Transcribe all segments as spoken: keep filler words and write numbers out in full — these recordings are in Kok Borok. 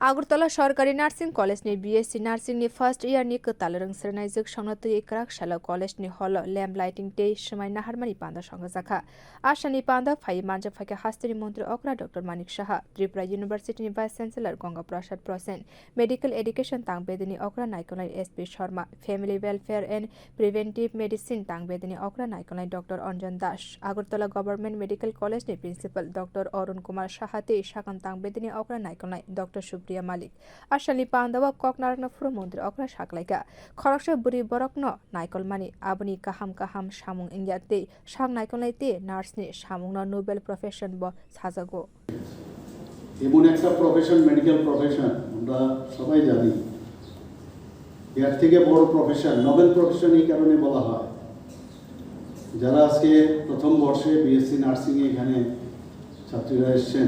Agartala Sorkari Nursing College ni B S C Nursing ni first year ni kwtal rwng srwnaijwk songno twiwi kwrak salo college ni hall o lamp lighting tei swmai naharmani panda songjajakha. Asani panda phaiwi manjak phaikha hasteni montri okra Doctor Manik Saha, Tripura University ni Vice Chancellor Ganga Prasad Prosen, Medical Education tang bedini okra naikolnai S P Sharma, Family Welfare and Preventive Medicine tang bedini okra naikolnai Doctor Anjan Das, Agartala Government Medical College ni Principal Doctor Arun Kumar Saha tei sakam tang bedini okra naikolnai Doctor Supriya Malik. Asani panda o kok narwkna phuru montri okra saklaikha, khoroksa bwrwi borokno naikolmani aboni kaham kaham samung wngya tei sak naikolnai tei nurse ni samungno noble profession bo sajago. এমন একটা profession, medical profession, আমরা সবাই জানি, এর থেকে বড় profession, noble profession এই কারণে বলা হয়, যারা আজকে প্রথম বর্ষে বিএসসি নার্সিং এ এখানে ছাত্রীরা এসছেন,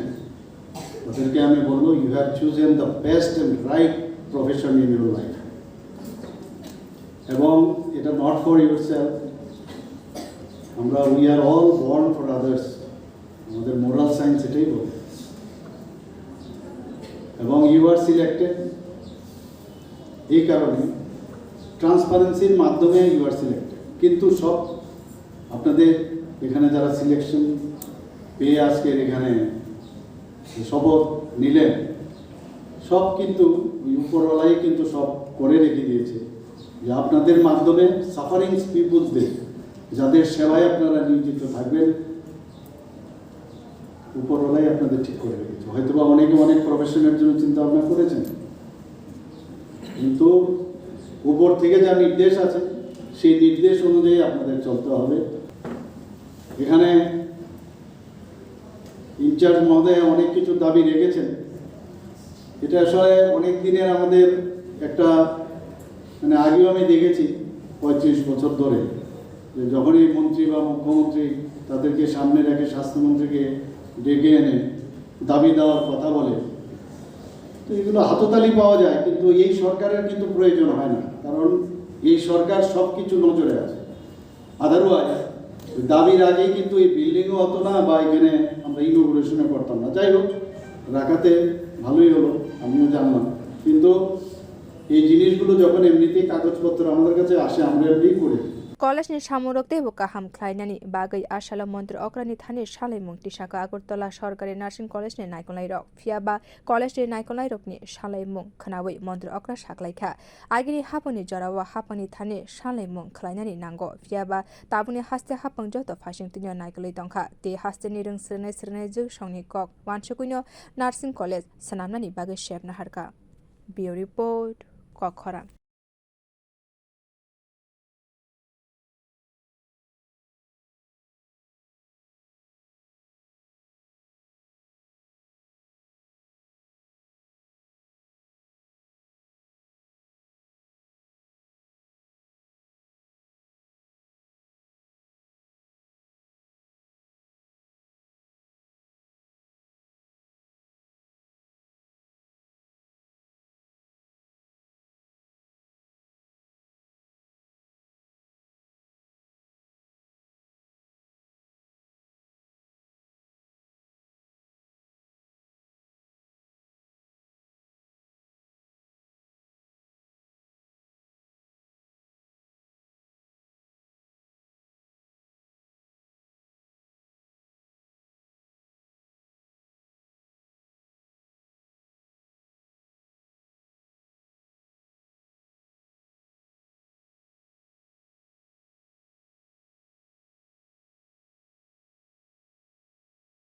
তাদেরকে আমি বলবো, you have chosen the best and right profession in your life। এবং এটা not for yourself, আমরা, we are all born for others। আমাদের মোরাল সায়েন্স এটাই বলে। এবং ইউ আর সিলেক্টেড, এই কারণে ট্রান্সপারেন্সির মাধ্যমে ইউ আর সিলেক্টেড। কিন্তু সব আপনাদের এখানে যারা সিলেকশন পেয়ে আজকের এখানে শপথ নিলেন, সব কিন্তু ওই উপরওয়ালাই কিন্তু সব করে রেখে দিয়েছে, যে আপনাদের মাধ্যমে সাফারিং পিপলসদের, যাদের সেবায় আপনারা নিয়োজিত থাকবেন, উপরওয়ালাই আপনাদের ঠিক করে রেখেছে। হয়তোবা অনেকে অনেক প্রফেশনের জন্য চিন্তা ভাবনা করেছেন, কিন্তু উপর থেকে যা নির্দেশ আছে, সেই নির্দেশ অনুযায়ী আপনাদের চলতে হবে। এখানে ইনচার্জ মহোদয় অনেক কিছু দাবি রেখেছেন। এটা আসলে অনেক দিনের আমাদের একটা, মানে, আগেও আমি দেখেছি পঁয়ত্রিশ বছর ধরে, যে যখনই মন্ত্রী বা মুখ্যমন্ত্রী তাদেরকে সামনে রেখে স্বাস্থ্যমন্ত্রীকে ডেকে এনে দাবি দেওয়ার কথা বলে, তো এগুলো হাততালি পাওয়া যায়, কিন্তু এই সরকারের কিন্তু প্রয়োজন হয় না, কারণ এই সরকার সব কিছু নজরে আছে। আদারওয়াইজ দাবির আগেই কিন্তু এই বিল্ডিংও হতো না বা এখানে আমরা ইনোগুরেশনও করতাম না। যাই হোক, রাখাতে ভালোই হলো, আমিও জানলাম। কিন্তু এই জিনিসগুলো যখন এমনিতেই কাগজপত্র আমাদের কাছে আসে, আমরা এমনিই করি। College ni samung rok teibo kaham khlainani bagwi asalo montri okrani thani salaimung tisaka Agartala Sorkari Nursing College ni naikolnai rok. Phiya ba college ni naikolnai rokni salaimung khwnawi montri okra saklaikha. Agini hapangni jorao hapangni thani salaimung khlainani nango. Phiya ba tabukni haste hapang joto phaising twino naikolwi tongkha. Tei hasteni rwng srwnai srwnai jwk songni kok wansugwino nursing college swnamnani bagwi sep naharkha. Bureau Report, Kokkhorang.